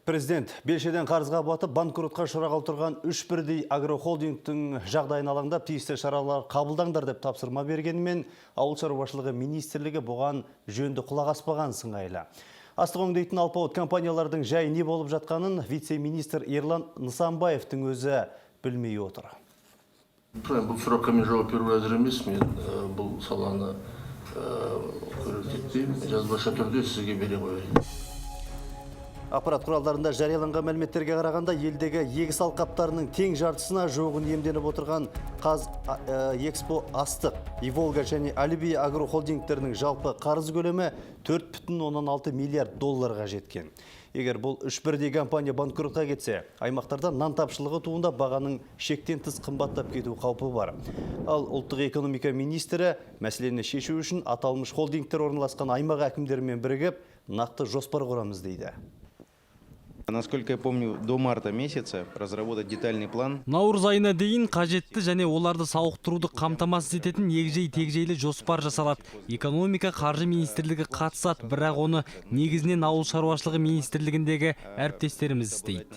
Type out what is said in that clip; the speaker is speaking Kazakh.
Президент белшеден қарызға батып, банкротқа ұшырағалы тұрған үш бірдей агрохолдингтің жағдайын алаңдап, тиісті шаралар қабылдаңдар деп тапсырма бергенімен, Ауыл шаруашылығы министрлігі бұған жөнді құлақ аспаған сыңайлы. Астық өңдейтін алпауыт компаниялардың жайы не болып жатқанын вице-министр Ерлан Нысанбаевтың өзі білмей отыр. Бұл сұраққа мен жауап беруге әзір емеспін. Мен бұл саланы көректетпеймін. Жазбаша түрде сізге бере қояйын. Ақпарат құралдарында жарияланған мәліметтерге қарағанда, елдегі егіс алқаптарының тең жартысына жуығын иемденіп отырған Қаз Экспо Астық, Иволга және Әліби агрохолдингтерінің жалпы қарыз көлемі 4,6 миллиард долларға жеткен. Егер бұл үш бірдей компания банкротқа кетсе, аймақтарда нан тапшылығы туындап, бағаның шектен тыс қымбаттап кету қаупі бар. Ал ұлттық экономика министрі мәселені шешу үшін аталмыш холдингтер орналасқан аймақ әкімдерімен бірігіп, нақты жоспар құрамыз дейді. Насколько я помню, до марта месяца разработать детальный план. Наурыз айына дейін қажетті және оларды сауықтыруды қамтамасыз ететін егжей тегжейлі жоспар жасалады. Экономика, қаржы министрлігі қатысады, бірақ оны негізінен Ауыл шаруашылығы министрлігіндегі әріптестеріміз істейді.